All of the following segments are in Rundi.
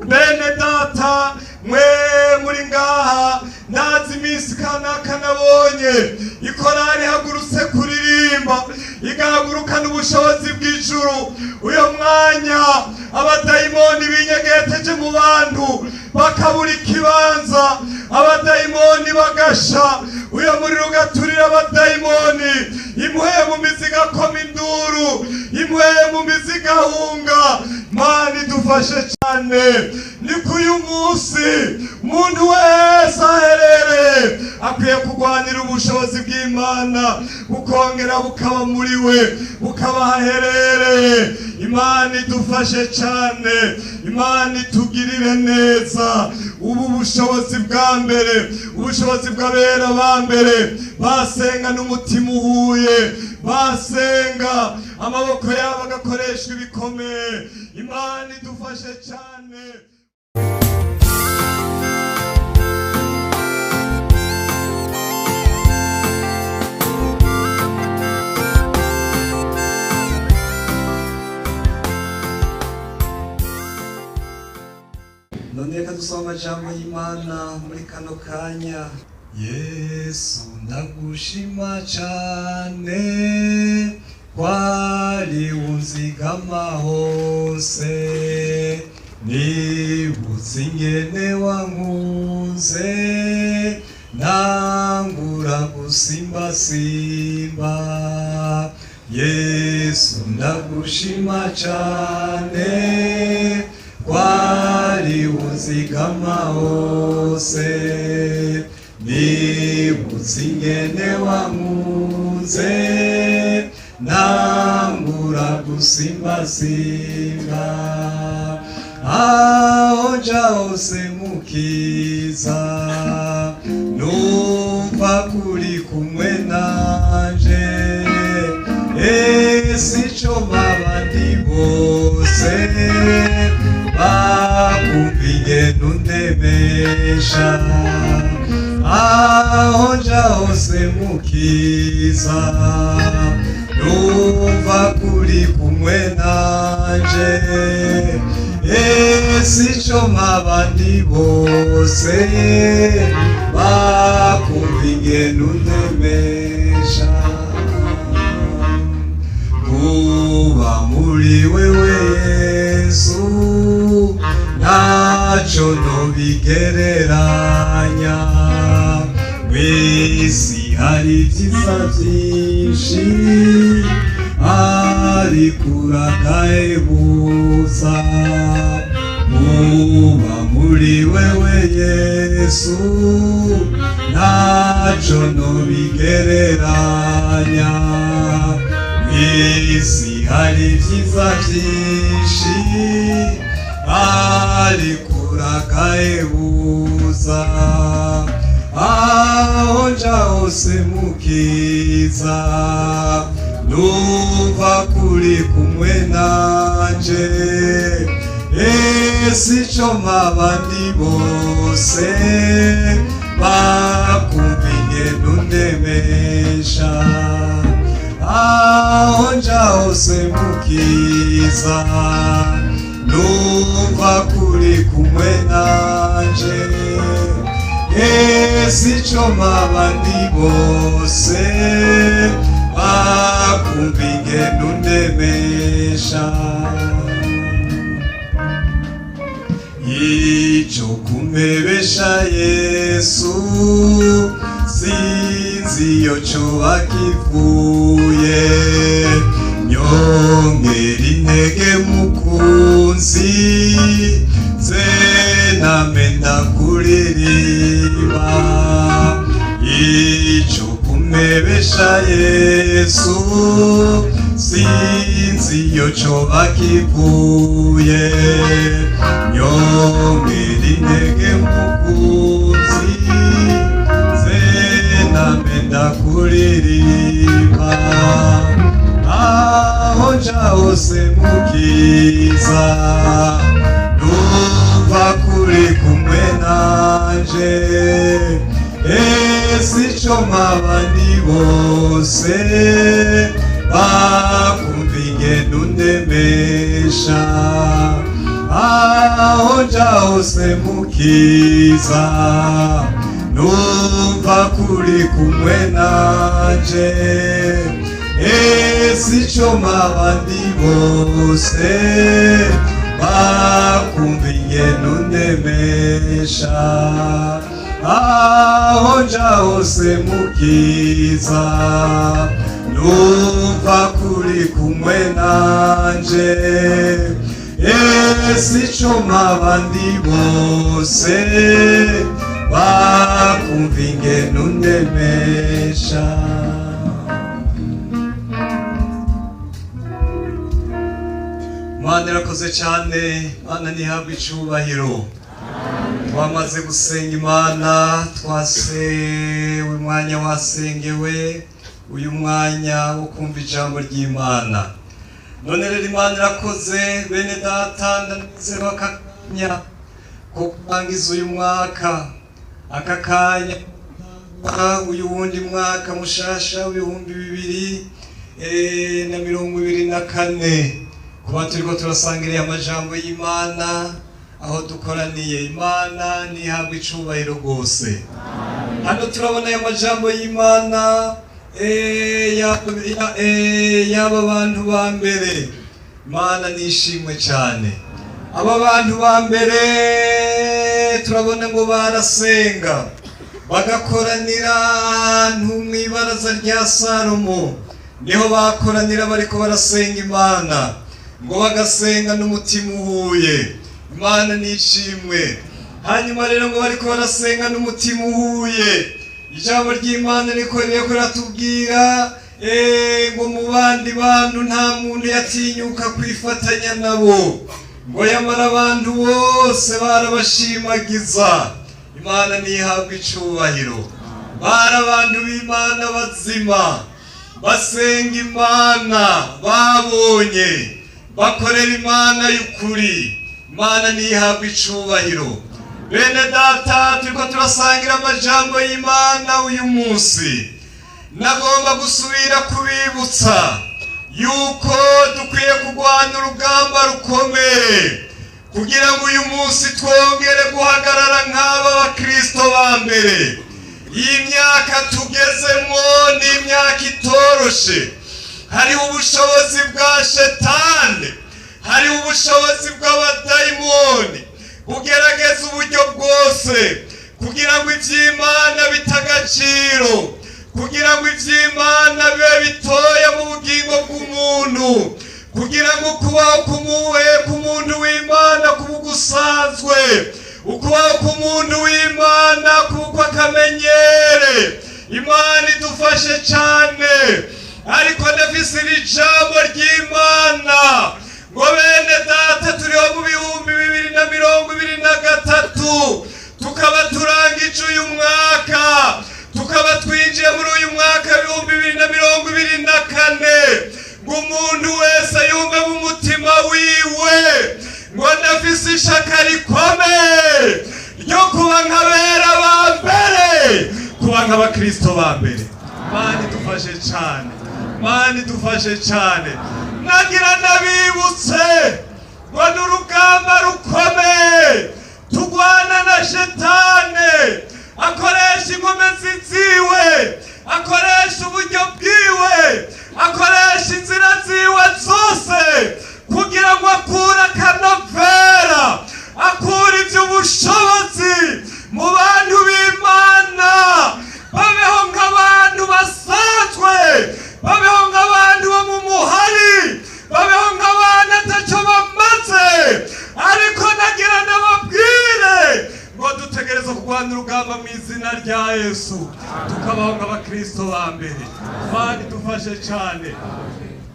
Bene data, mwe muri ngaha, ndazi iminsi kanaka nabonye ikorari ihagurutse kuririmba, igahagurukana ubushobozi bw'ijuru. Uyo mwanya abadayimoni binyegeteje mu bantu bakabura ikibanza, abadayimoni bagasha, uyo muriro ugaturira abadayimoni, impuhemu igakoma induru, impuhemu zigahunga. Mana idufashe cyane. Ni uyu munsi umuntu wese aherereye akwiye kurwanira ubushobozi bw'Imana, bukongera bukaba muri we, bukaba ahaherereye. Imana idufashe cyane, Imana itugirire neza. Ubu bushobozi bwa mbere, ubushobozi bw'abera ba mbere, basenga n'umutima uhuye, basenga amaboko yabo agakoreshwa ibikomeye. Imana idufashe cyane. None reka dusome amajambo y'Imana muri kano kanya. Yesu, ndagushima cane, kwari unzigama hose. Nibutse ingene wankunze, ntangura gusimbasimba. Yesu, ndagushima cane, kwari unzigama hose. Nibutse ingene wankunze, ntangura gusimbasimba. Aho nja hose, Mukiza, numva kuri kumwe nanje. Ese ico abandi bose bakumva ingene undemesha. Aho nja hose, Mukiza, numva kuri kumwe nanje. Ese ico abandi bose bakumva ingene undemesha. Kuba muri wewe Yesu, ntacyo nobigereranya. Mw'isi hari ibyiza byinshi, ariko uragahebuza. Kuba muri wewe Yesu, ntacyo nobigereranya. Mw'isi hari ibyiza byinshi, ariko uragahebuza. Aho nja hose, Mukiza, numva kuri kumwe nanje. Ese ico abandi bose bakumva ingene undemesha. Aho nja hose, Mukiza, numva kuri kumwe nanje. Ese ico abandi bose bakumva ingene undemesha. Ico kumpebesha Yesu, sinzi iyo coba kivuye. Nyongera intege, Mukunzi, nze name ndakuririmba. Ico kumpebesha Yesu, sinzi iyo coba kivuye. Nyongera intege, Mukunzi, nze name ndakuririmba. Aho nja hose, Mukiza, numva kuri kumwe nanje. Ese ico abandi bose bakumva ingene undemesha. Aho nja hose mukiza, numva kuri kumwe nanje. Ese ico abandi bose bakumva ingene undemesha. Aho nja hose mukiza, numva kuri kumwe nanje. Ese ico abandi bose bakumva ingene undemesha. Mana irakoze cyane, Mana ntihabwe icubahiro. Twamaze gusenga Imana, twasewe umwanya wasengewe, uyu mwanya wo kumva ijambo ry'Imana. None rero Imana irakoze, bene data, ndanezerwa aka kanya ko kurangiza uyu mwaka, aka kanya uyu wundi mwaka mushasha w'2024, kuba turiko turasangiriye amajambo y'Imana aho dukoraniye. Imana ntihabwe icubahiro rwose. Hano turabona ayo majambo y'Imana y'aba bantu ba mbere. Imana nishimwe cyane. Aba bantu ba mbere turabona ngo barasenga, bagakoranira ahantu mu ibaraza rya Salomo. Niho bakoranira bariko barasenga Imana, ngo bagasenga n'umutima uhuye. Imana nishimwe. Hanyuma rero ngo bariko barasenga n'umutima uhuye, ijambo ry'Imana riko ririko riratubwira ngo mu bandi bantu nta muntu yatinyuka kwifatanya nabo, ngo yamara abantu bose barabashimagiza. Imana ntihabwe icubahiro. Bari abantu b'Imana bazima, basenga Imana babonye, bakorera Imana y'ukuri. Imana ntihabwe icubahiro. Bene data, turiko turasangira amajambo y'Imana uyu munsi. Nagomba gusubira kubibutsa yuko dukwiye kurwana urugamba rukomeye kugira ngo uyu munsi twongere guhagarara nk'aba bakristo ba mbere. Iyi myaka tugezemwo ni imyaka itoroshe. Hariho ubushobozi bwa shetani, hariho ubushobozi bw'abadayimoni bugerageza uburyo bwose kugira ngo ivy'Imana bite agaciro, kugira ngo ivy'Imana bibe bitoya mu bugingo bw'umuntu, kugira ngo ukubaho kumuwe k'umuntu w'Imana kuba gusanzwe, ukubaho k'umuntu w'Imana kuko akamenyere. Imana idufashe cyane. Ariko ndafise iri jambo ry'Imana ngo bene data, turiho mu 2023, tukaba turangije uyu mwaka, tukaba twinjiye muri uyu mwaka 2024, ngo umuntu wese yumve mu mutima wiwe ngo ndafise ishaka rikomeye ryo kuba nk'abera ba mbere, kuba nk'abakristo ba mbere. Mana idufashe cyane, Mana idufashe cyane. Nagira ndabibutse ngo ni urugamba rukomeye turwana na shetane. Akoresha inkomezi ziwe, akoresha uburyo bwiwe, akoresha inzira ziwe zose kugira ngo akure akanovera, akure iby'ubushobozi mu bantu b'Imana, babeho nk'abantu basanzwe, babeho nk'abantu bo mu muhari, babeho nk'abantu ataco bamaze. Ariko nagira ndababwire ngo dutegereza kurwana urugamba mu izina rya Yesu, tukabaho nk'abakristo ba mbere. Imana idufashe cyane.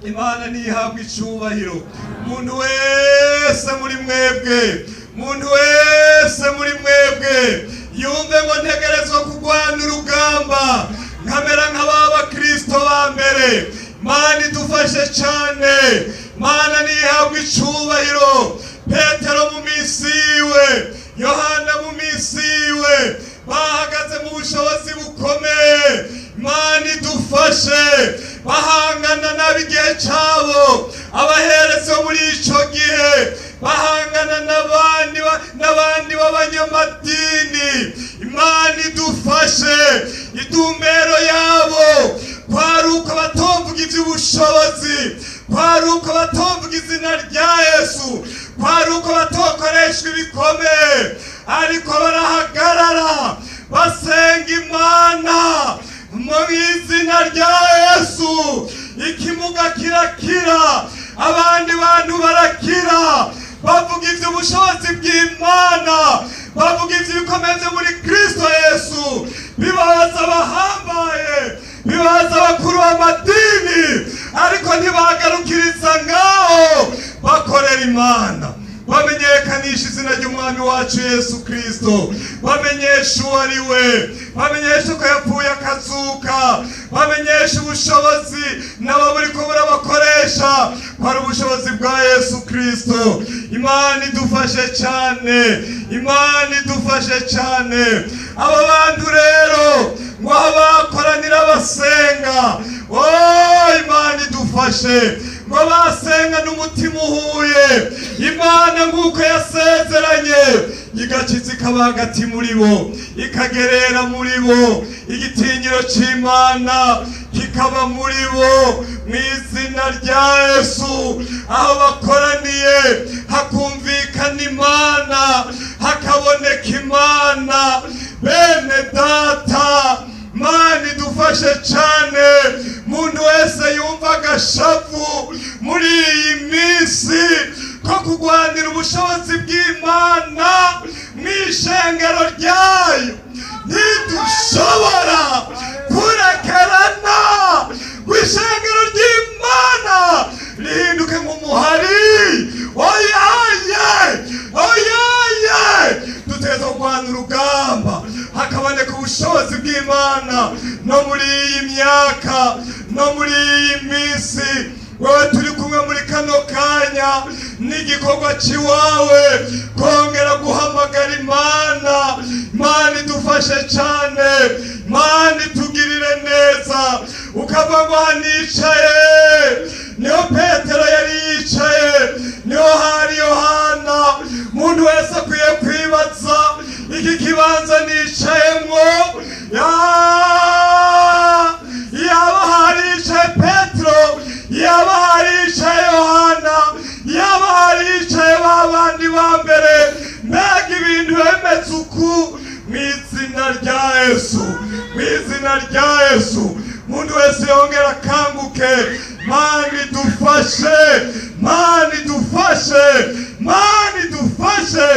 Imana ntihabwe icubahiro. Umuntu wese muri mwebwe, umuntu wese muri mwebwe yumve ngo ntegerezwa kurwana urugamba nkamera nk'aba bakristo ba mbere. Mana idufashe cyane. Mana ntihabwe icubahiro. Petero mu minsi yiwe, Yohana mu minsi yiwe, bahagaze mu bushobozi bukomeye. Mana idufashe. Bahangana n'ab'igihe cyabo, abaherezi bo muri ico gihe. Bahangana n'abandi n'abandi b'abanyamadini. Imana idufashe. Intumbero yabo kwari uko batomvuga iby'ubushobozi, kwari uko batomvuga izina rya Yesu, kwari uko batokoreshwa ibikomeye, ariko barahagarara, basenga Imana mu izina rya Yesu. Ikimuga kirakira, abandi bantu barakira, bavuga iby'ubushobozi bw'Imana, bavuga iby'ibikomeye byo muri Kristo Yesu. Bibaza abahambaye, bibaza abakuru b'amadini, ariko ntibagarukiriza ngaho. Bakorera Imana, bamenyekanisha izina ry'Umwami wacu Yesu Kristo, bamenyesha uwo ari we, bamenyesha ko yapfuye akazuka, bamenyesha ubushobozi nabo buriko burabakoresha ko ari ubushobozi bwa Yesu Kristo. Imana idufashe cyane, Imana idufashe cyane. Aba bantu rero ngo aho bakoranira basenga, oh, Imana idufashe, ngo basenga n'umutima uhuye. Imana nk'uko yasezeranye igakiza, ikaba hagati muri bo, ikagerera muri bo, igitinyiro c'Imana kikaba muri bo mu izina rya Yesu. Aho bakoraniye hakumvikana Imana, hakaboneka Imana. Bene data, Mana idufashe cyane. Muntu wese yumva agashavu muri iyi minsi ko kurwanira ubushobozi bw'Imana mu ishengero ryayo, ntidushobora kurekerana ngo ishengero ry'Imana rihinduke nk'umuhari. Oyaye, oyaye! Dutegereza kurwana urugamba, hakaboneka ubushobozi bw'Imana no muri iyi myaka, no muri iyi minsi. Wowe turi kumwe muri kano kanya, n'igikorwa cy'iwawe kongera guhamagara Imana. Imana idufashe cyane, Imana itugirire neza. Ukava ngo nicaye, niho Petero yari yicaye, niho hari Yohana. Umuntu wese akwiye kwibaza: iki kibanza nicayemwo, yaba haricaye Petero, yaba haricaye Yohana, yaba haricaye ba bandi ba mbere, mbega ibintu bemeze uku? Mu izina rya Yesu, mu izina rya Yesu, umuntu wese yongera akanguke. Mana idufashe, Mana idufashe, Mana idufashe.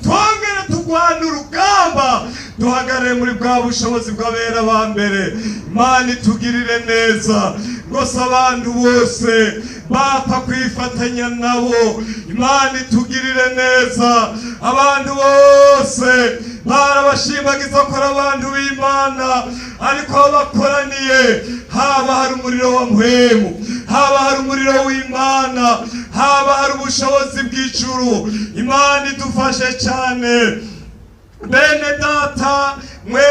Twongere turwane urugamba, duhagarare muri bwa bushobozi bw'abera ba mbere. Imana itugirire neza rwose. Abantu bose bapfa kwifatanya nabo, Imana itugirire neza. Abantu bose barabashimagiza ko ari abantu b'Imana, ariko aho bakoraniye haba hari umuriro wa Mpwemu, haba hari umuriro w'Imana, haba hari ubushobozi bw'ijuru. Imana idufashe cyane. Bene data, mwe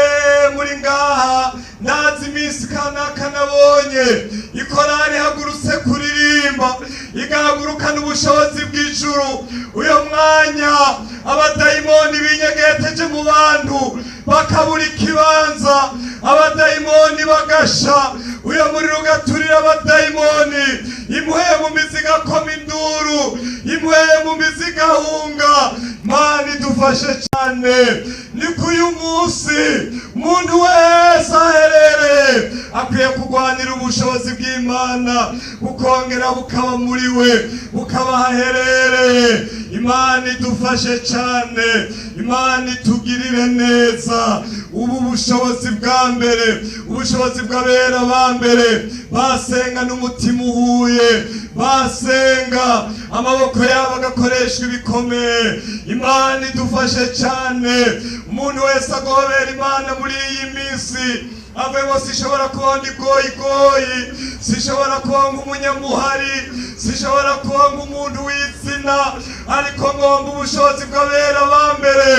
muri ngaha, ndazi iminsi kanaka nabonye ikorari ihagurutse kuririmba, igahagurukana ubushobozi bw'ijuru. Uyo mwanya abadayimoni binyegeteje mu bantu bakabura ikibanza, abadayimoni bagasha, uyo muriro ugaturira abadayimoni, impwemu zigakoma induru, impwemu zigahunga. Mana idufashe cyane. Niko uyu munsi umuntu wese aherereye akwiye kurwanira ubushobozi bw'Imana, bukongera bukaba muri we, bukaba ahaherereye. Imana idufashe cyane, Imana itugirire neza. Ubu bushobozi bwa mbere, ubushobozi bw'abera ba mbere, basenga n'umutima uhuye, basenga amaboko yabo agakoreshwa ibikomeye. Imana idufashe cyane. Umuntu wese agobera Imana muri iyi minsi avemo: sishobora kubona igoyigoyi, sishobora kuba nk'umunyamuhari, sishobora kuba nk'umuntu w'itsina, ariko ngomba ubushobozi bw'abera ba mbere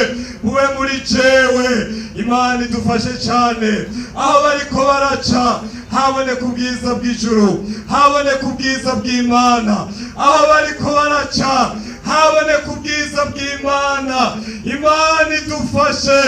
bube muri jewe. Imana idufashe cyane. Aho bariko baraca haboneka ubwiza bw'ijuru, haboneka ubwiza bw'Imana. Aho bariko baraca Haboneka ubwiza bw'Imana. Imana idufashe,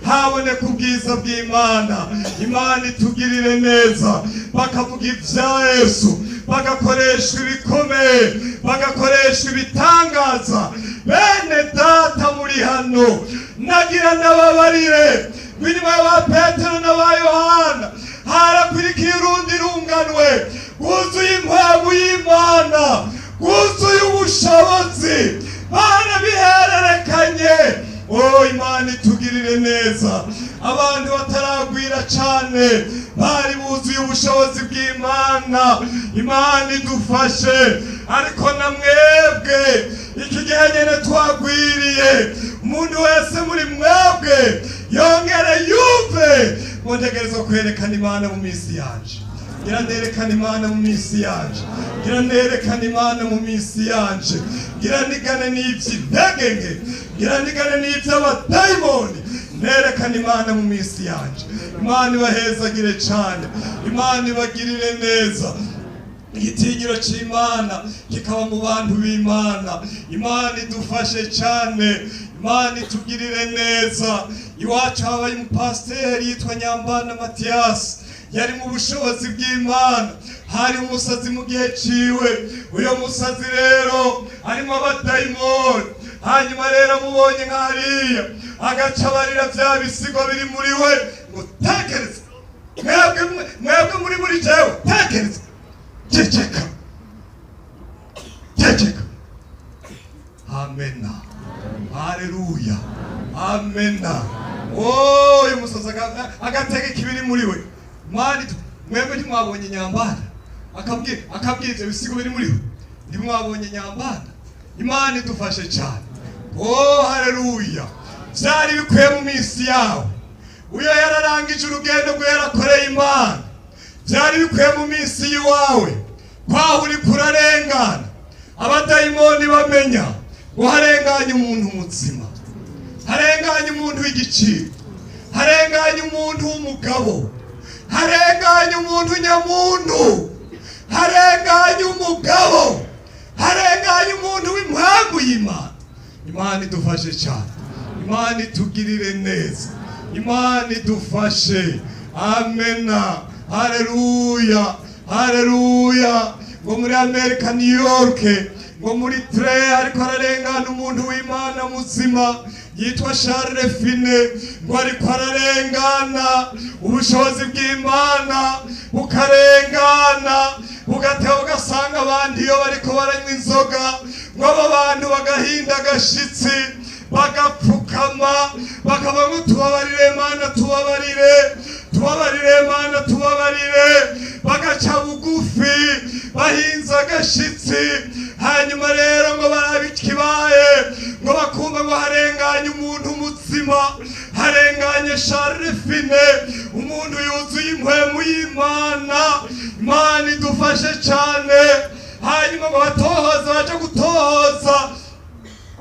haboneka ubwiza bw'Imana. Imana itugirire neza. Bakavuga ibya Yesu, bagakoresha ibikomeye, bagakoresha ibitangaza. Bene data muri hano, nagira n'ababarire inyuma y'aba Petero n'aba Yohana harakurikiye urundi runganwe rwuzuye impwemu y'Imana, rwuzuye ubushobozi, barabihererekanye. Oh, Imana itugirire neza. Abantu bataragwira cane bari buzuye ubushobozi bw'Imana. Imana idufashe. Ariko na mwebwe iki gihe nyene twagwiriye, umuntu wese muri mwebwe yongere yumve ngo ntegerezwa kwerekana Imana mu minsi yanje. Ngira nerekana Imana mu minsi yanje, ngira nerekana Imana mu minsi yanje, ngira nigane n'ivy'intege, ngira nigane n'ivy'abadayimoni, nerekana Imana mu minsi yanje. Imana ibahezagire cane, Imana ibagirire neza. Igitinyiro c'Imana kikaba mu bantu b'Imana. Imana idufashe cane, Imana itugirire neza. Iwacu habaye umupasiteri yitwa Nyambana Matiyasi, yari mu bushobozi bw'Imana. Hari umusazi mu gihe ciwe. Uyo musazi rero arimo abadayimoni. Hanyuma rero amubonye nk'hariya, agaca abarira vya bisigo biri muri we ngo: "Tekereza mwebwe, mwebwe muri jewe, tekereza, ceceka, ceceka." Amena, haleluya, amena. Oh, uyu musazi agategeka ibiri muri we. Mani, mwebwe ntimwabonye Nyambana? Akabwira ivyo bisigo biri muri we, ntimwabonye Nyambana? Imana idufashe cyane. Oh, haleluya. Vyari bikwiye mu minsi yawe. Uyo yararangije urugendo rwe, yarakoreye Imana. Byari bikwiye mu minsi y'iwawe, kwaho uri kurarengana, abadayimoni bamenya ngo harenganye umuntu muzima, harenganye umuntu w'igiciro, harenganye umuntu w'umugabo, harenganye umuntu nyamuntu, harenganye umugabo, harenganye umuntu w'impamvu y'Imana. Imana idufashe cyane, Imana itugirire neza, Imana idufashe. Amena, haleluya, haleluya. Ngo muri Amerika, New York, ngo muri train ariko ararengana umuntu w'Imana muzima yitwa Charles Finney. Ngo ariko ararengana, ubushobozi bw'Imana bukarengana, bugateba ugasanga abandi iyo bariko baranywa inzoga. Ngo abo bantu bagahinda agashitsi, bagapfukama, bakavuga ngo: "Tubabarire Mana, tubabarire, tubabarire Mana, tubabarire." Bagaca bugufi bahinze agashitsi. Hanyuma rero ngo barabe ikibaye, ngo bakumva ngo harenganye umuntu muzima, harenganye Charles Finney, umuntu yuzuye impwemu y'Imana. Imana idufashe cyane. Hanyuma ngo batohoza, baje gutohoza,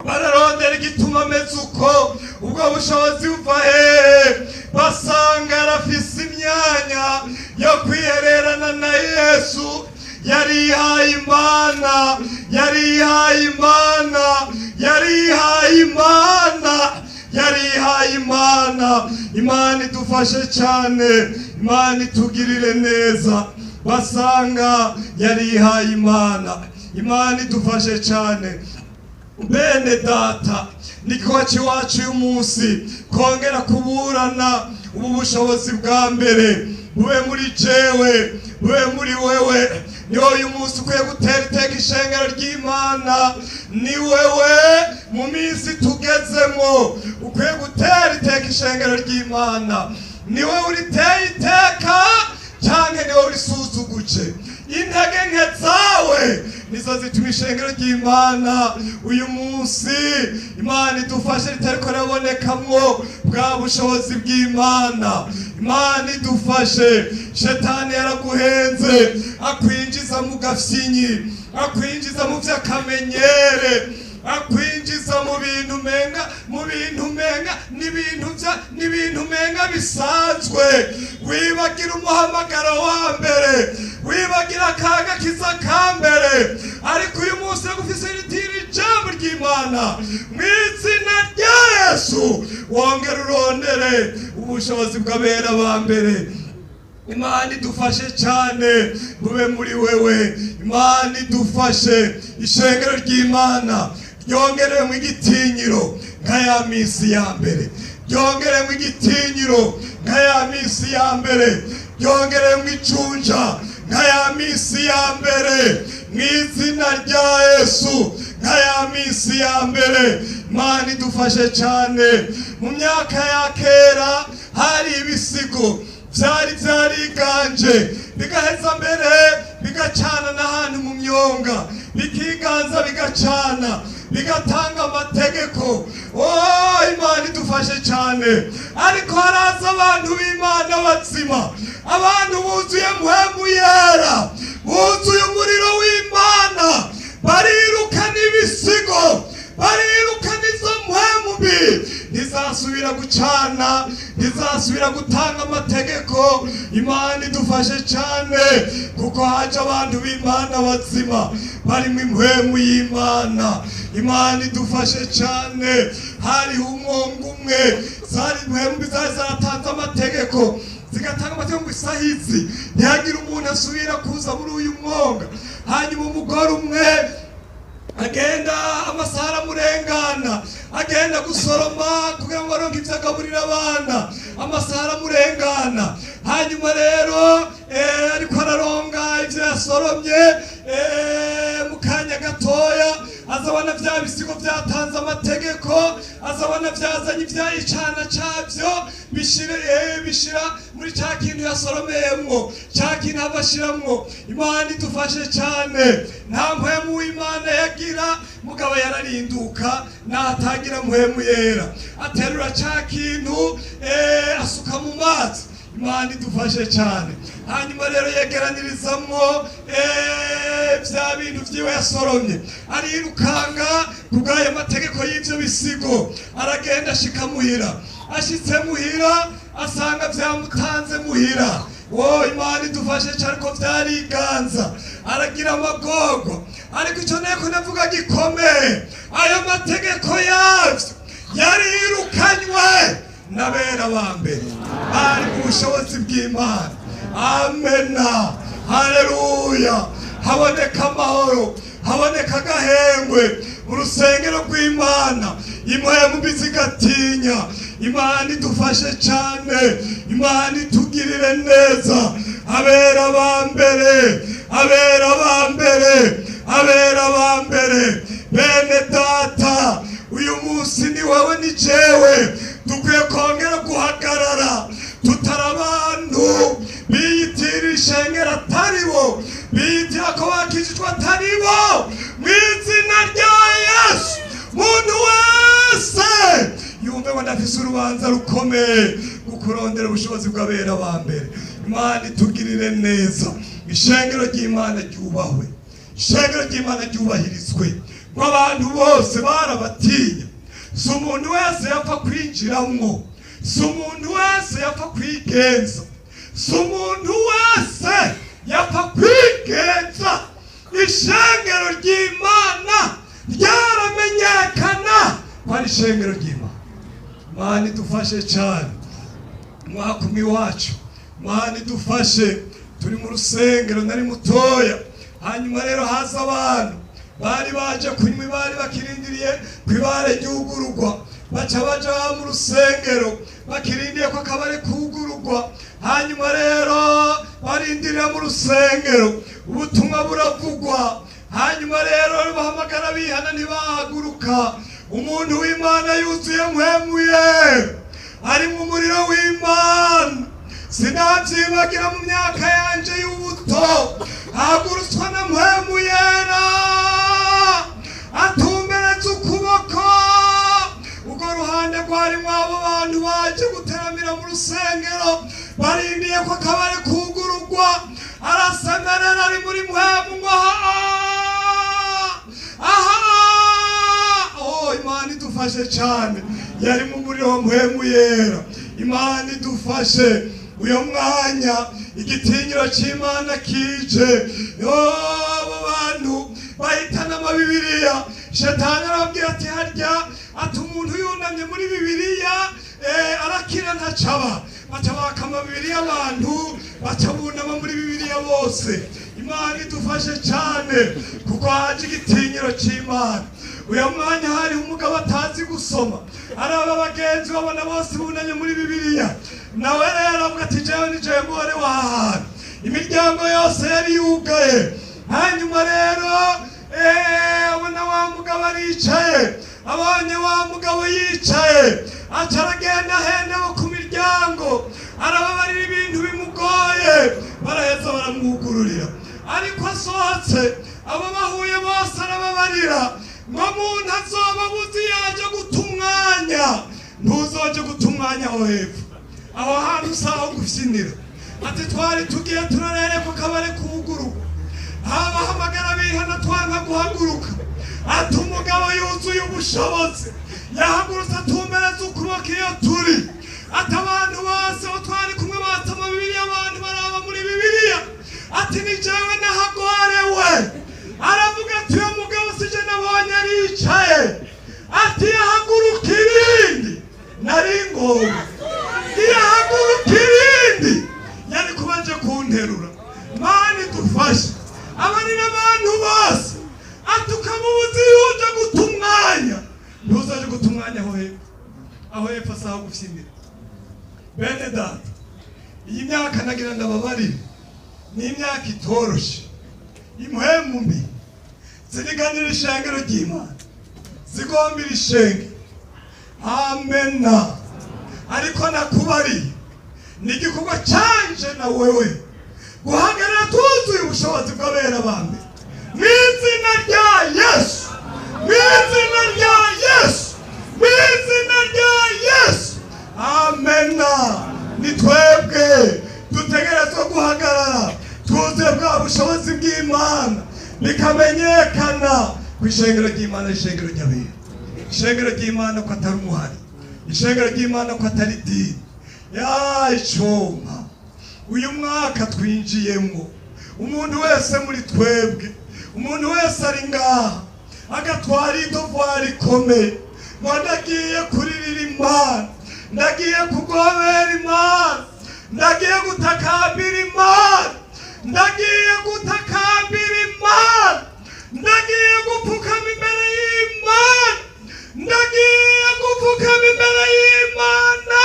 bararondera igituma ameze uko, ubwo bushobozi buva hehe. Basanga arafise imyanya yo kwihererana na Yesu. Yarihaye Imana, yarihaye Imana, yarihaye Imana, yarihaye Imana. Imana idufashe cyane, Imana itugirire neza. Basanga yarihaye Imana. Imana idufashe cyane. Bene data, n'igikorwa cy'iwacu uyu munsi kongera kuburana ubu bushobozi bwa mbere bube muri jewe, bube muri wewe. Niwo uyu munsi ukwiye gutera iteka ishengero ry'Imana. Ni wewe mu minsi tugezemo ukwiye gutera iteka ishengero ry'Imana. Ni wowe uriteye iteka canke ni wowe urisuzuguje? Intege nke zawe nizo zituma ishengero ry'Imana uyu munsi, Imana idufashe, ritariko rirabonekamwo bwa bushobozi bw'Imana. Imana idufashe. Shetani yaraguhenze, akwinjiza mu gafyinyi, akwinjiza mu vy'akamenyere, akwinjiza mu bintu menga, mu bintu menga n'ibintu bya n'ibintu menga bisanzwe. Wibagira umuhamagaro wa mbere, wibagira akaga kiza ka mbere. Ariko uyu munsi ufise iri ijambo ry'Imana mu izina rya Yesu. Wongere urondere ubushobozi bw'abera ba mbere. Imana idufashe cyane, bube muri wewe. Imana idufashe, ishengero ry'Imana ryongeremo igitinyiro nka ya minsi ya mbere, ryongeremo igitinyiro nka ya minsi ya mbere, ryongeremo icunja nka ya minsi ya mbere, mu izina rya Yesu, nka ya minsi ya mbere. Imana idufashe cyane. Mu myaka ya kera hari ibisigo byari byariganje, bigaheza mbere bigacana n'ahantu mu myonga, bikiganza, bigacana, bigatanga amategeko. Oh, Imana idufashe cyane. Ariko haraza abantu b'Imana bazima, abantu buzuye Mpwemu Yera, buzuye umuriro w'Imana, barirukana ibisigo, barirukana izo mpwemu mbi, ntizasubira gucana, ntizasubira gutanga amategeko. Imana idufashe cyane, kuko haje abantu b'Imana bazima barimo impwemu y'Imana. Imana idufashe cyane. Hariho umwonga umwe, zari impwemu mbi zari zaratanze amategeko, zigatanga amategeko ngo isaha izi ntihagire umuntu asubira kuza muri uyu mwonga. Hanyuma umugore umwe agenda, amasaha aramurengana, agenda gusoroma kugira ngo aronke ibyo agaburira abana, amasaha aramurengana. Hanyuma rero ariko araronga ibyo yasoromye, mu kanya gatoya azabona bya bisigo byatanze amategeko, azabona byazanye ibyayicana cabyo, bishira muri ca kintu yasoromeyemwo, ca kintu ava ashiramwo. Imana idufashe cyane. Nta mpwemu w'Imana yagira, mugabo yararinduka natagira Mpwemu Yera, aterura ca kintu asuka mu mazi. Imana idufashe cyane. Hanyuma rero yegeranirizamwo bya bintu vyiwe yasoromye, arirukanga kubw'ayo mategeko y'ivyo bisigo, aragenda ashika muhira. Ashitse muhira asanga vyamutanze muhira. Wo, Imana idufashe cyane, ko vyariganza, aragira amagogo. Ariko icyo nteko ndavuga gikomeye, ayo mategeko yavyo yarirukanywe n'abera ba mbere bari mu bushobozi bw'Imana. Amena, haleluya. Haboneka amahoro, haboneka agahengwe mu rusengero rw'Imana, impwemu mbi zigatinya. Imana idufashe cyane, Imana itugirire neza. Abera ba mbere, abera ba mbere, abera ba mbere, bene data, uyu munsi ni wowe, ni jewe, dukwiye kongera guhagarara, tutari abantu biyitira ishengero atari bo, biyitira ko bakijijwe atari bo. Mu izina rya Yesu, muntu wese yumve ngo ndafise urubanza rukomeye kukurondera ubushobozi bw'abera ba mbere. Imana itugirire neza. Ishengero ry'Imana ryubahwe, ishengero ry'Imana ryubahirizwe, ngo abantu bose barabatinya. Si umuntu wese yapfa kwinjiramwo, si umuntu wese yapfa kwigenza, si umuntu wese yapfa kwigenza. Ishengero ry'Imana ryaramenyekana ko ari ishengero ry'Imana. Imana idufashe cyane. Umwaka umwe iwacu, Imana idufashe, turi mu rusengero, nari mutoya. Hanyuma rero haza abantu bari baje kunywa ibare, bakirindiriye ku ibare ryugururwa, baca baja mu rusengero bakirindiriye ko akabari kugururwa. Hanyuma rero barindirira mu rusengero, ubutumwa buravugwa. Hanyuma rero bahamagara bihana, ntibahaguruka. Umuntu w'Imana yuzuye Mpwemu ari mu muriro w'Imana, sinabyibagira, mu myaka yanje y'ubuto, hagurutswa na Mpwemu Yera, atumbereza ukuboko urwo ruhande rwarimo abo bantu baje guteramira mu rusengero barindiye ko akabari kugururwa. Arasemerera ari muri mpwemu ngo aha, aha! Oh, Imana idufashe cyane. Yari mu muriro wa Mpwemu Yera. Imana idufashe. Uyo mwanya igitinyiro c'Imana kije, yo, abo bantu bahitana amabibiriya. Shetani arababwira ati harya, ati umuntu yunamye muri Bibiliya arakira ntacaba. Baca bakama Bibiliya, abantu baca bunama muri Bibiliya bose. Imana idufashe cyane, kuko haje igitinyiro cy'Imana. Uyu mwanya hariho umugabo atazi gusoma, araba bagenzi babona bose bunamye muri Bibiliya, nawe rero avuga ati jewe ni jewe muhore w'aha hantu. Imiryango yose yari yugaye. Hanyuma rero abona wa mugabo aricaye. Abonye wa mugabo yicaye, aca aragenda ahendewe ku miryango, arababarira ibintu bimugoye, baraheza baramwugururira. Ariko asohotse, abo bahuye bose arababarira ngo muntu azoba abuze yaje guta umwanya, ntuzoje guta umwanya aho hepfo, aho hantu usaho gufyinira. Ati twari tugiye turarere ku kabari kugururwa, abahamagara bihana twanka guhaguruka. Ati umugabo yuzuye ubushobozi yahagurutse atumbereza ukuboko iyo turi. Ati abantu bose aho twari kumwe basoma Bibiliya, abantu baraba muri Bibiliya. Ati ni jewe nahagorewe. Aravuga ati uyu mugabo sije nabonye aricaye. Ati yahaguruka irindi nari ngowe, yahaguruka irindi yari kubanje kunterura. Mana idufashe. Abari n'abantu bose, ati ukamubuza iyo uje guta umwanya, ntuzaje guta umwanya aho hepfo, aho hepfo asaha gufyinira. Bene data, iyi myaka nagira ndababarire ni imyaka itoroshe. Impwemu mbi ziriganira ishengero ry'Imana, zigombira ishenge. Amena. Ariko nakubariye ni igikorwa canje na wewe guhagarara tuzuye ubushobozi bw'abera ba mbere, mu izina rya Yesu, mu izina rya Yesu, mu izina rya Yesu. Amena. Ni twebwe dutegerezwa guhagarara twuzuye bwa bushobozi bw'Imana, bikamenyekana ku ishengero ry'Imana, ishengero ry'abera, ishengero ry'Imana ko atari umuhari, ishengero ry'Imana ko atari idini ya icuma. Uyu mwaka twinjiyemo, umuntu wese muri twebwe, umuntu wese ari ngaha agatwara idovwari ikomeye ngo ndagiye kuririra Imana, ndagiye kugobera Imana, ndagiye gutakambira Imana, ndagiye gutakambira Imana, ndagiye gupfukama imbere y'Imana, ndagiye gupfukama imbere y'Imana,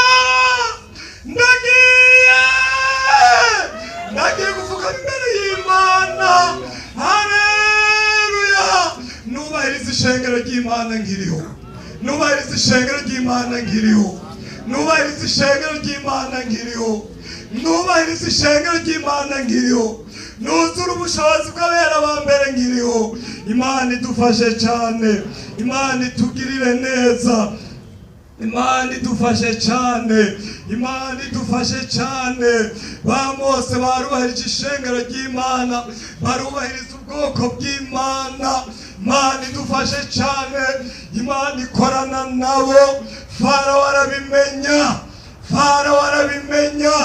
ndagiye gupfukama imbere y'Imana. Haleluya! Nubahiriza ishengero ry'Imana nkiriho, nubahiriza ishengero ry'Imana nkiriho, nubahiriza ishengero ry'Imana nkiriho, nubahiriza ishengero ry'Imana nkiriho, nuzura ubushobozi bw'abera ba mbere nkiriho. Imana idufashe cyane, Imana itugirire neza, Imana idufashe cyane, Imana idufashe cyane. Ba Mose barubahirije ishengero ry'Imana, barubahiriza ubwoko bw'Imana. Imana idufashe cyane. Imana ikorana nabo, Farawo arabimenya, Farawo arabimenya.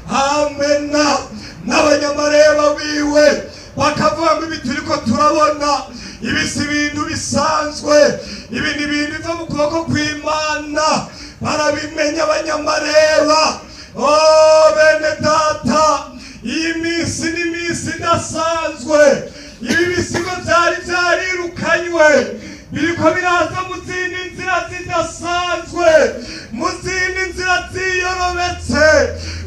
Amena. N'abanyamareba biwe bakavuga ngo ibi turiko turabona, ibi si ibintu bisanzwe, ibi ni ibintu biva mu kuboko kw'Imana. Barabimenya abanyamareba. Oh, bene data, iyi minsi ni iminsi idasanzwe. Ibi bisigo byari byarirukanywe biriko biraza mu zindi nzira zidasanzwe, mu zindi nzira ziyorobetse.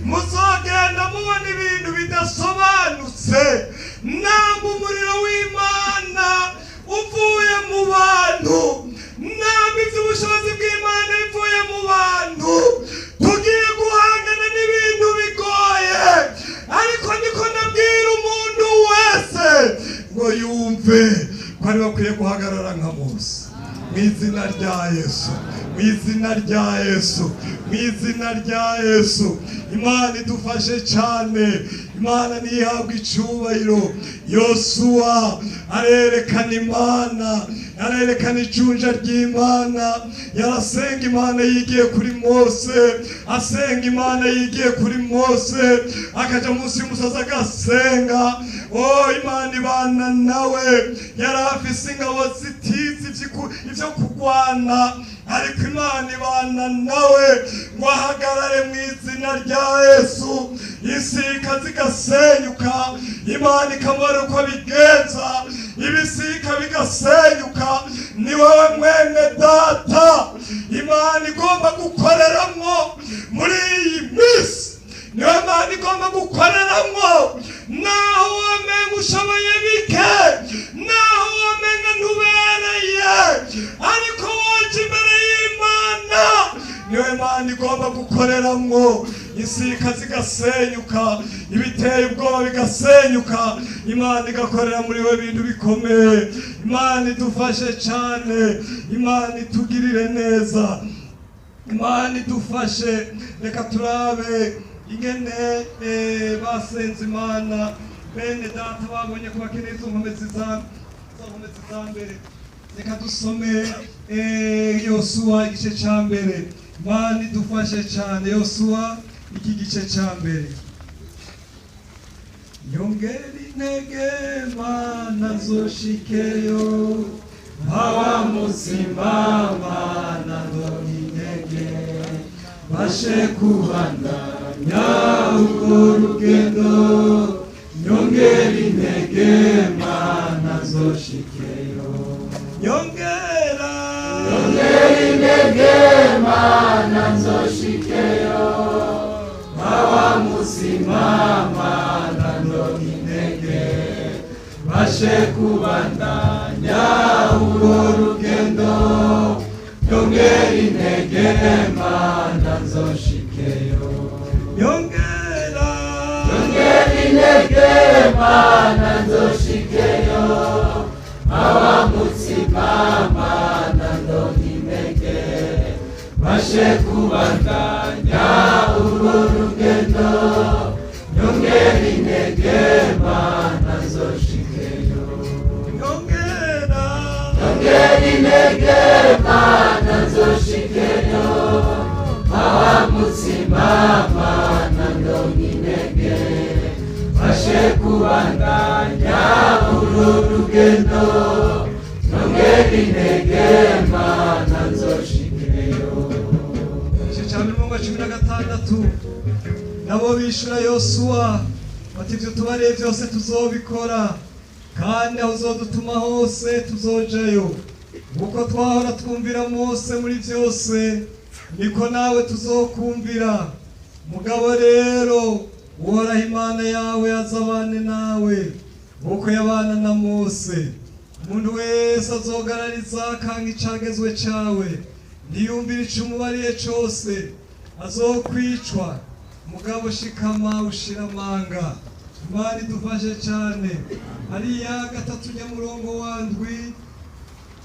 Muzogenda mubona ibintu bidasobanutse. Namba umuriro w'Imana uvuye mu bantu, namba iby'ubushobozi bw'Imana bivuye mu bantu, tugiye guhangana n'ibintu bigoye. Ariko niko ndabwira umuntu wese ngo yumve ko ari bakwiye guhagarara nka Mose, mu izina rya Yesu. Mu izina rya Yesu, mu izina rya Yesu. Imana idufashe cyane, Imana ntihabwe icyubahiro. Yosuwa arerekana Imana, arerekana icunja ry'Imana. Yarasenga Imana yigiye kuri Mose, asenga Imana yigiye kuri Mose, akaja munsi y'umusozi agasenga. Oh, Imana ibana nawe. Yari afise ingabo zitizi ivyo kugwana, ariko Imana ibana nawe ngo ahagarare mu izina rya Yesu. Isika zigasenyuka, Imana ikamubara uko bigenza, ibisika bigasenyuka. Ni wowe mwene data Imana igomba gukoreramwo muri iyi minsi, niwe Imana igomba gukoreramwo. Naho wamenga ushoboye bike, naho wamenga ntubereye, ariko waje imbere y'Imana, niwe Imana igomba gukoreramwo. Isika zigasenyuka, ibiteye ubwoba bigasenyuka, Imana igakorera muri we ibintu bikomeye. Imana idufashe cyane, Imana itugirire neza, Imana idufashe. Reka turabe ingene basenze Imana. Bene data babonye ko bakeneye izo nkomezi za mbere. Reka dusome Yosuwa igice ca mbere. Imana idufashe cyane. Yosuwa iki gice ca mbere. Nyongera intege Mana zoshikeyo, hawa muzima Mana ndonke intege, bashe kubandanya urwo rugendo. Nyongera intege Mana zoshikeyo, nyongera, Nyongera intege Mana nzoshikeyo, hawa muzima Mana ndonke intege, bashe kubandanya urwo rugendo. Nyongera intege Mana nzoshikeyo, nyongera, Nyongera intege Mana nzoshikeyo, hawa muzima Mana ndonke intege, bashe kubandanya urwo rugendo. Nyongera intege Mana nzoshikeyo, nyongera, Nyongera intege Mana nzoshikeyo, hawa muzima Mana ndonke intege, bashe kubandanya uru rugendo. Nyongera intege Mana nzoshikeyo. Igice cya 16. Nabo bishura Yosuwa bati: ibyo tubariye byose tuzobikora, kandi aho uzodutuma hose tuzojayo. Uko twahora twumvira Mose muri byose, niko nawe tuzokumvira. Mugabo rero Uhoraho Imana yawe azabane nawe uko yabana na Mose. Umuntu wese azogarariza akanga icagezwe cawe, ntiyumvira ico umubariye cose, azokwicwa. Mugabo shikama ushira amanga. Imana idufashe cyane. Hariya gatatu nyamurongo wa ndwi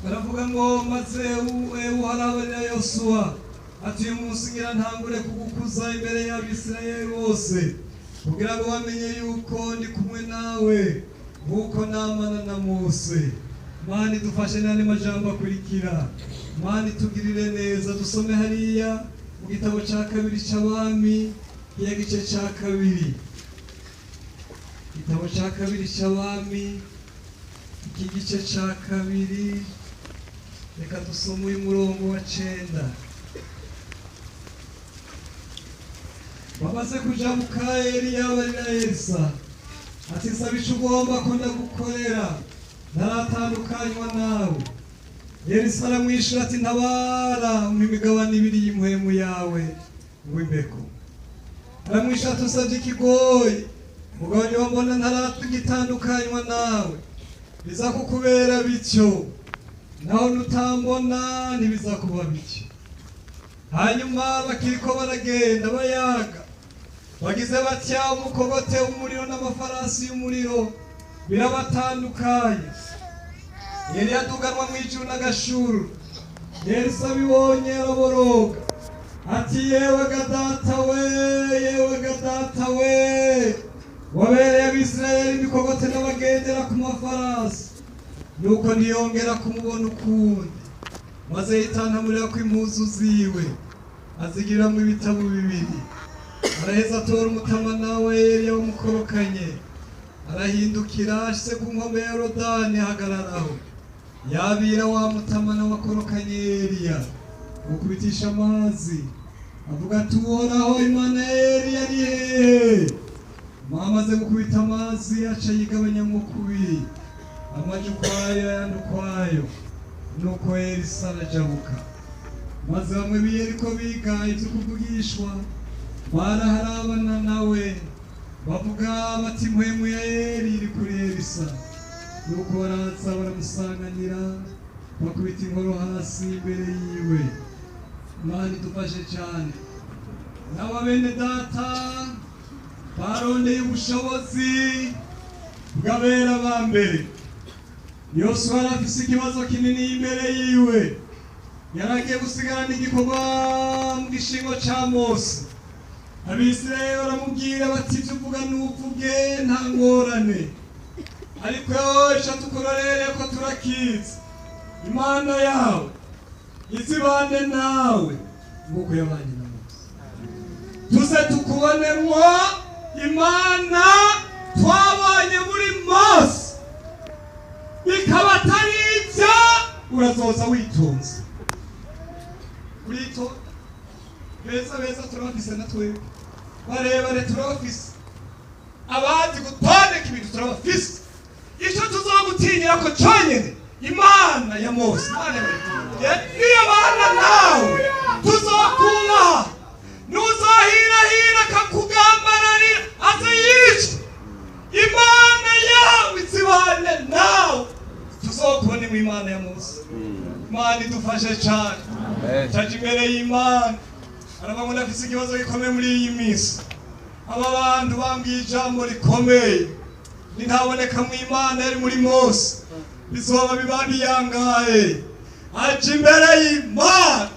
baravuga ngo: maze Uhoraho Yosuwa ati: uyu munsi ngira ntangure kugukuza imbere y'Abisirayeli bose, kugira ngo bamenye yuko ndi kumwe nawe nk'uko namana na Mose. Imana idufashe n'andi majambo akurikira. Imana itugirire neza. Dusome hariya mu gitabo cya kabiri c'Abami, iya gice cya kabiri. Igitabo cya kabiri c'Abami, iki gice cya kabiri. Reka dusome uyu murongo wa 9. Bamaze kuja mu Eliya barira Elisa ati: nsaba ico ugomba ko ndagukorera, ntaratandukanywa nawe. Elisa aramwishura ati: ntabara, umpa imigabane ibiri y'impwemu yawe ngo imbeko. Aramwishura ati: usabye ikigoyi, mugabo niba mbona ntaratugitandukanywa nawe, biza kukubera bityo, naho nutambona ntibizakuba bityo. Hanyuma bakiriko baragenda bayaga, bagize batya umukogote w'umuriro n'amafarasi y'umuriro birabatandukanye. Eliya aduganwa mu ijuru n'agashuru. Yesu abibonye araboroga ati yewe ga data we, yewe ga data we, wabereye Abisirayeli imikogote n'abagendera ku mafarasi. Nuko ntiyongera kumubona ukundi. Maze yitantamurira ko impuzu ziwe azigiramwo ibitabo bibiri. Araheza atora umutama we Eliya wamukorokanye, arahindukira ashitse ku nkombe ya Yorodani ahagararaho. Yabira wa mutamana wakorokanye Eliya gukubitisha amazi, avuga ati Uhoraho Imana ya Eliya ari hehe? Amaze gukubita amazi aca yigabanyamwo kubiri, amaja ukwayo ayandi ukwayo. Nuko Elisa arajabuka. Maze bamwe b'i Yeriko biga ivyo kuvugishwa baraharabana nawe, bavuga bati impwemu ya Eli iri kuri Elisa. Nuko baraza baramusanganira, bakubita inkoro hasi imbere yiwe. Imana idufashe cyane. N'aba bene data barondeye ubushobozi bw'abera ba mbere. Yosuwa yari afise ikibazo kinini imbere yiwe, yaragiye gusigarana igikorwa mu gishingo ca Mose. Abisirayeli baramubwira bati ibyo uvuga n'uvuge nta ngorane, ariko ico tukurorere ko turakizi, Imana yawe izibane nawe nk'uko yabanye na Mose. Tuze tukubonemwo Imana twabonye muri Mose, bikaba atari ibyo urazoza witonze. Uritonda beza beza turabafise, na twebwe barebare turabafise, abazi gutondeka ibintu turabafise. Icyo tuzogutinyira ko conyene Imana ya Mose, Imana ya niyo bana nawe tuzokubaha, nuzohirahira akakugambararira aze yice, Imana yawe izibane nawe, tuzokubona mu Imana ya Mose. Imana idufashe cyane. Caje imbere y'Imana aravuga ngo ndafise ikibazo gikomeye muri iyi minsi. Aba bantu bambwiye ijambo rikomeye, nintaboneka mu Imana yari muri Mose bizoba biba biyangaye. Aja imbere y'Imana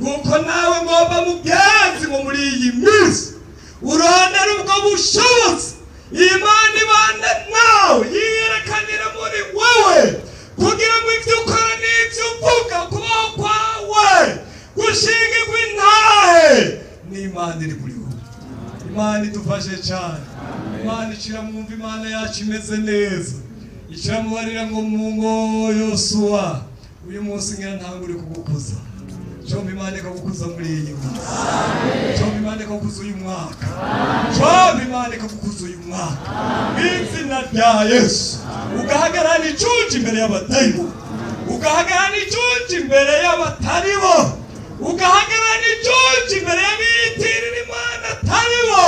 nguko nawe ngomba mugenzi ngo muri iyi minsi urondera ubwo bushobozi, Imana ibane nawe, yiyerekanire muri wewe, kugira ngo ibyo ukora n'ibyo uvuga, kubaho kwawe gushingirwa intahe n'Imana iri muri wowe. Imana idufashe cyane. Imana icira mwumva Imana yacu imeze neza, icira mubarira ngo mungo Yosuwa uyu munsi ngira ntangure kugukuza. Comba Imana ikagukuza muri iyi minsi, comba Imana ikagukuza uyu mwaka, comba Imana ikagukuza uyu mwaka mu izina rya Yesu. Ugahagarara icunje imbere y'abadayimoni, ugahagarara icunje imbere y'abatari bo, ugahagarara icunje imbere y'abiyitirira Imana atari bo,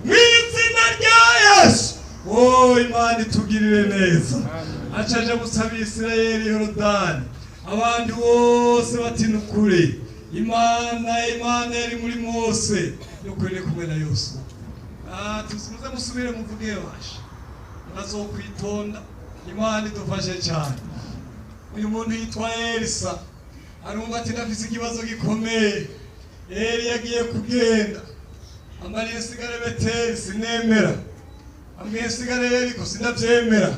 mu izina rya Yesu. Oh, Imana itugirire neza. Acaje gusaba Isirayeli Yorodani, abandi bose bati nukuri Imana yari muri Mose nukuri iri kumwe na Yosuwa. Tuze musubire muvuge basha murazokwitonda. Imana idufashe cyane. Uyu muntu yitwa Elisa arumva ati ndafise ikibazo gikomeye. Eli yagiye kugenda, amariye sigare Beteli sinemera, ambwiye sigare Yeriko sindavyemera,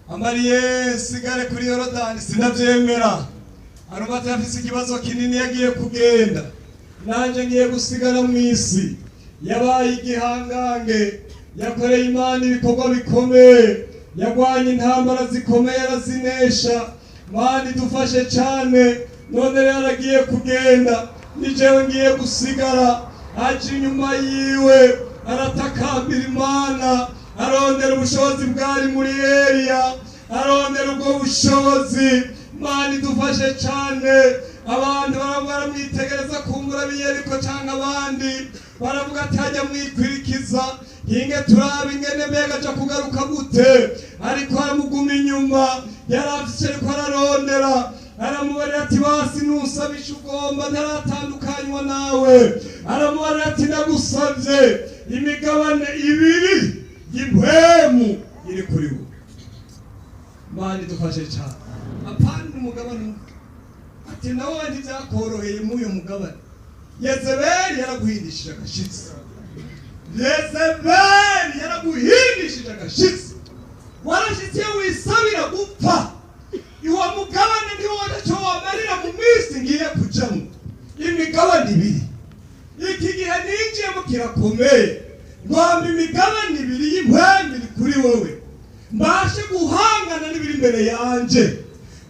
amariye sigare kuri Yorodani sindavyemera. Arumva ati afise ikibazo kinini, yagiye kugenda nanje ngiye gusigara mu isi. Yabaye igihangange, yakoreye Imana ibikorwa bikomeye, yagwanye intambara zikomeye arazinesha. Imana idufashe cyane. None rero aragiye kugenda, ni jewe ngiye gusigara. Aje inyuma yiwe aratakambira Imana, arondera ubushobozi bwari muri Eliya, arondera ubwo bushobozi. Imana idufashe cyane. Abantu baramwitegereza kumbura b'i Yeriko cyangwa abandi baravuga ati hajya mwikwirikiza hinge turabe ingene mbega aja kugaruka gute. Ariko aramuguma inyuma, yari afise ariko ararondera, aramubarira ati basi nusaba ico ugomba ntaratandukanywa nawe. Aramubarira ati ndagusavye imigabane ibiri y'impwemu iri kuri we. Imana idufashe cyane. Apana umugabane umwe, Ati nawe ntibyakoroheye muri uyu mugabane. Yezebeli yaraguhindishije agashitsi, Yezebeli yaraguhindishije agashitsi, warashitse iyo wisabira gupfa. Uwo mugabane ntiwona cyo wamarira mu minsi ngiye kujamo. Imigabane ibiri iki gihe ninjiyemo kirakomeye. Ngwamba imigabane ibiri y'impwemu iri kuri wowe, mbashe guhangana n'ibiri imbere yanje,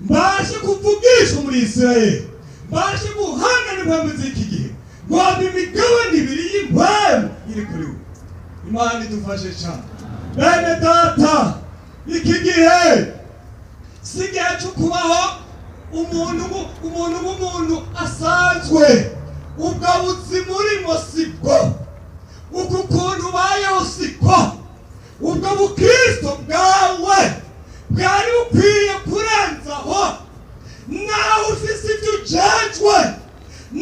mbashe kuvugisha muri Isirayeli, mbashe guhangana n'impwemu z'iki gihe. Ngwamba imigabane ibiri y'impwemu iri kuri wowe. Imana idufashe cyane, bene data. Iki gihe si igihe cyo kubaho umuntu nk'umuntu asanzwe. Ubwo buzima urimo sibwo, uku kuntu ubayeho siko, ubwo bukristo bwawe bwari bukwiye kurenzaho. Nawe ufise ibyo ujejwe,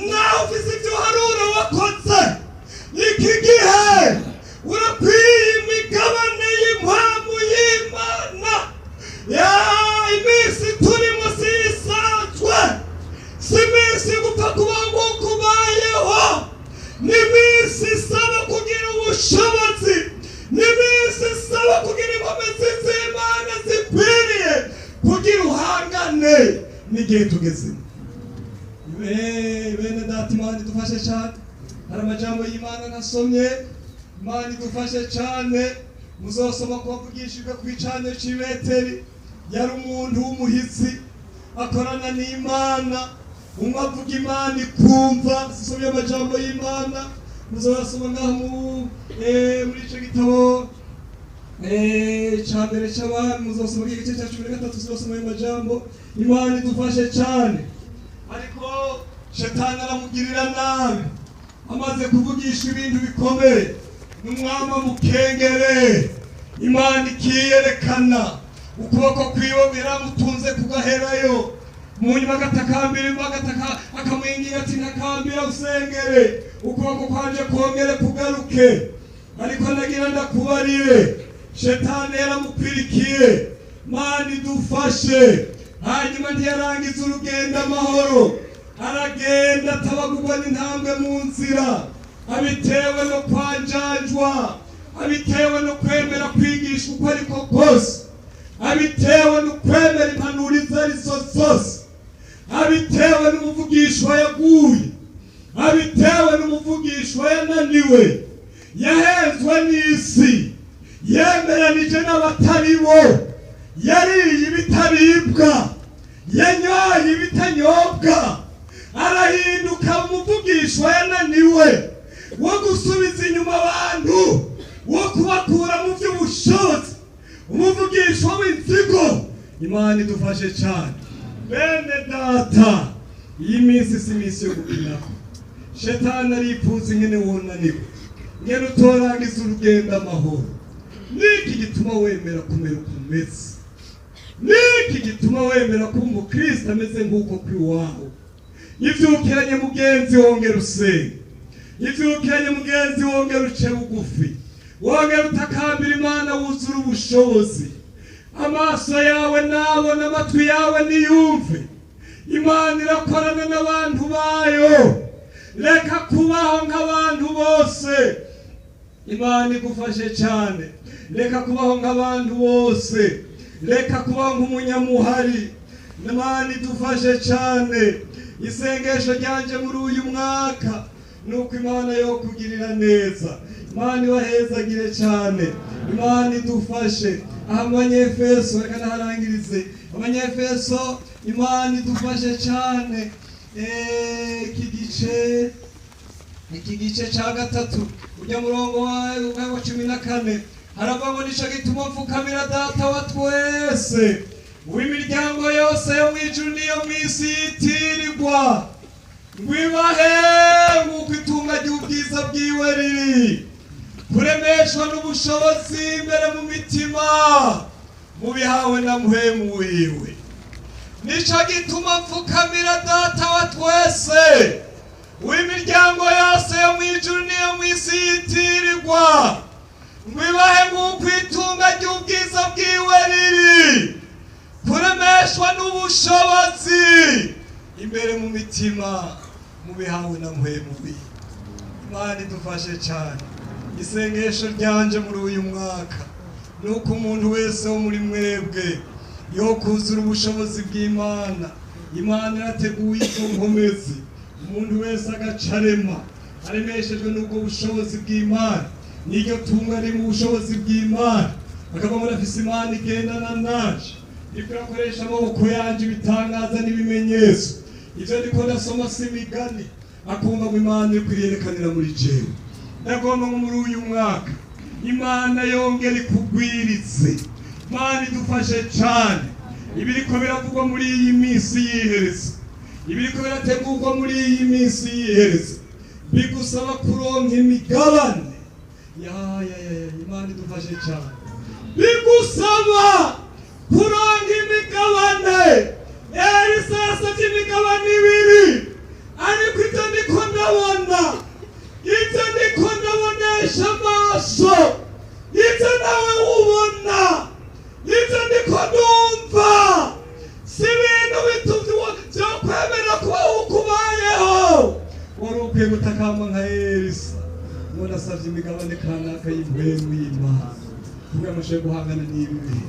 nawe ufise ibyo uharura wakoze, iki gihe urakwiye imigabane y'impamvu y'Imana. Ya iminsi turimo si isanzwe, si iminsi gupfa kuba nk'uko ubayeho, ni iminsi isaba kugira ubushobozi, ni iminsi isaba kugira inkomezi z'Imana zikwiriye kugira uhangane n'igihe tugezemo. Bene data, Imana idufashe cyane. Hari amajambo y'Imana nasomye, Imana idufashe cyane. Muzosoma ko wavugishijwe ku icaniro cy'i Beteli. Yari umuntu w'umuhitsi akorana n'Imana, umwe avuga Imana ikumva. Sisomye amajambo y'Imana, muzosoma ngaho muri ico gitabo ca mbere c'Abami, muzosoma igice cya 13, muzosoma ayo majambo. Imana idufashe cyane. Ariko Shetani aramugirira nabi, amaze kuvugisha ibintu bikomeye n'umwami amukengere, Imana ikiyerekana, ukuboko kwiwe yaramutunze kugaherayo. Mu nyuma agatakambira, agataka akamwinginga ati: "Ntakambira usengere ukuboko kwanje kongere kugaruke." Ariko ndagira ndakubarire, Shetani yaramukwirikiye. Mana idufashe. Hanyuma ntiyarangiza urugendo amahoro, aragenda atabagurwa n'intambwe mu nzira, abitewe no kwanjanjwa, abitewe no kwemera kwigishwa uko ariko kose, abitewe no kwemera impanuro izo arizo zose, abitewe n'umuvugishwa yaguye, abitewe n'umuvugishwa yananiwe, yahenzwe n'isi, yemeranije n'abatari bo, yariye ibitaribwa, yanyoye ibitanyobwa, arahinduka umuvugishwa yananiwe wo gusubiza inyuma abantu, wo kubakura mu by'ubushobozi, umuvugishwa w'inzigo. Imana idufashe cyane, bene data. Iyi minsi si iminsi yo gukinaho. Shetani aripfuza ingene wonanirwa, ingene utorangiza urugendo amahoro. Niki gituma wemera kumera uko umeze? Niki gituma wemera kuba umukristo ameze nk'uko kw'iwawe? Ivyukiranye mugenzi, wongera usenga. Ivyukiranye mugenzi, wongera uce bugufi, wongera utakambira Imana, wuzura ubushobozi. Amaso yawe nabona, amatwi yawe niyumve. Imana irakorana n'abantu bayo. Reka kubaho nk'abantu bose. Imana igufashe cyane. Reka kubaho nk'abantu bose, reka kubaho nk'umunyamuhari. Imana idufashe cyane. Isengesho ryanje muri uyu mwaka ni uko Imana yo kugirira neza. Imana ibahezagire cyane. Imana idufashe. Aha mu Banyefeso, reka naharangirize. Abanyefeso, Imana idufashe cyane. Iki gice cya gatatu, ujya murongo wa 14, haravuga ngo: "Nico gituma mfukamira Data wa twese, w'imiryango yose yo mu ijuru n'iyo mu isi yitirirwa, ngo ibahe nk'uko itunga ry'ubwiza bwiwe riri, kuremeshwa n'ubushobozi imbere mu mitima, mubihawe na Mpwemu wiwe." Nico gituma mfukamira Data wa twese, w'imiryango yose yo mu ijuru n'iyo mu isi yitirirwa, ngo ibahe nk'uko itunga ry'ubwiza bwiwe riri, kuremeshwa n'ubushobozi. Imbere mu mitima mubihawe na mpwemu. Imana idufashe cyane. Isengesho ryanje muri uyu mwaka ni uko umuntu wese wo muri mwebwe yo kuzura ubushobozi bw'Imana. Imana irateguye izo nkomezi, umuntu wese agacarema aremeshejwe n'ubwo bushobozi bw'Imana, n'iryo tunga riri mu bushobozi bw'Imana, akaba muri afise Imana igendana nanje, iriko irakoresha amaboko yanje ibitangaza n'ibimenyetso. Ivyo ndiko ndasoma si imigani, akumva ngo Imana iriko irerekanira muri jewe. Ndagomba ngo muri uyu mwaka Imana yongere ikugwirize. Imana idufashe cyane. Ibiriko biravugwa muri iyi minsi y'iherezo, ibiriko birategurwa muri iyi minsi y'iherezo, bigusaba kuronka imigabane. Ya ya ya ya, Imana idufashe cyane. Bigusaba kuronka imigabane. Elisa yasabye imigabane ibiri, ariko ibyo ndiko ndabona, ibyo ndiko ndabonesha amaso, ibyo nawe ubona, ibyo ndiko ndumva, si ibintu byo kwemera kuba ukubayeho. Wari ukwiye gutakamba nka Elisa ngo nasabye imigabane kanaka y'impwemu y'Imana kugira ngo nshobore guhangana n'ibi bihe.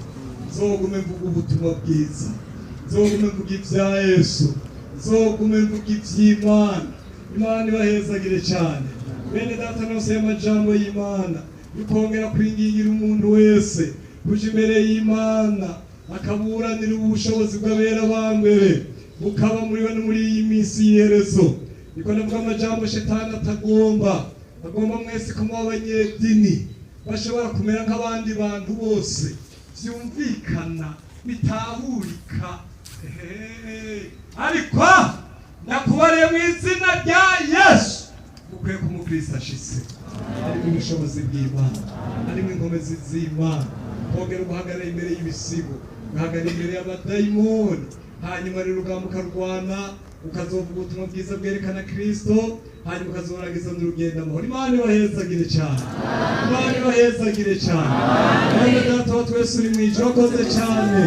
Nzogume mvuga ubutumwa bwiza, nzogume mvuga ibya Yesu, nzogume mvuga iby'Imana. Imana ibahezagire cyane. Bene data, nose y'amajambo y'Imana bikongera kwingingira umuntu wese kuja imbere y'Imana akaburanira ubushobozi bw'abera ba mbere bukaba muri we no muri iyi minsi y'iherezo. Niko ndavuga amajambo shetani atagomba, agomba mwese ko muba abanyedini bashobora kumera nk'abandi bantu bose, vyumvikana, bitahurika. Ariko ndakubariye mu izina rya Yesu, ukwiye ko umukristo ashitse harimo ubushobozi bw'Imana, harimo inkomezi z'Imana, kongera uguhagarara imbere y'ibisigo, ugahagarara imbere y'abadayimoni, hanyuma rero urugamba ukarwana, ukazovuga ubutumwa bwiza bwerekana Kristo, hanyuma ukazorangiza n'urugendo amahoro. Imana ibahezagire cyane, Imana ibahezagire cyane. Mwene data wa twese uri mu ijuru, wakoze cyane,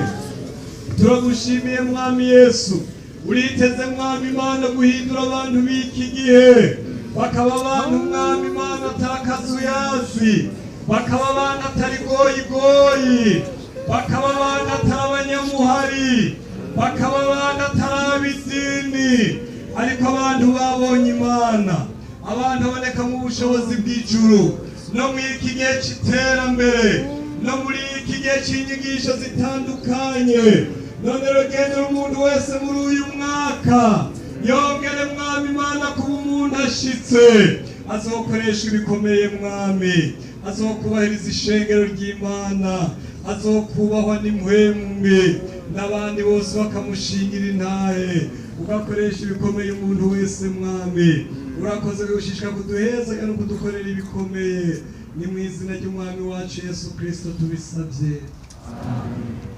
turagushimiye Mwami Yesu. Uriteze Mwami Imana guhindura abantu b'iki gihe bakaba abantu Mwami Imana atakazuyazi, bakaba abantu atari goyigoyi, bakaba abantu atari abanyamuhari, bakaba abantu atari ab'idini, ariko abantu babonye Imana, abantu baboneka mu bushobozi bw'ijuru. No muri iki gihe cy'iterambere, no muri iki gihe cy'inyigisho zitandukanye, none rugendera umuntu wese muri uyu mwaka yongere Mwami Imana kuba umuntu ashitse, azokoresha ibikomeye Mwami, azokubahiriza ishengero ry'Imana, azokubahwa n'impwemwe n'abandi bose bakamushingira intahe. Ugakoresha ibikomeye umuntu wese Mwami. Urakoze gushishika kuduheza no kudukorera ibikomeye. Ni mu izina ry'Umwami wacu Yesu Kristo tubisabye. Amen.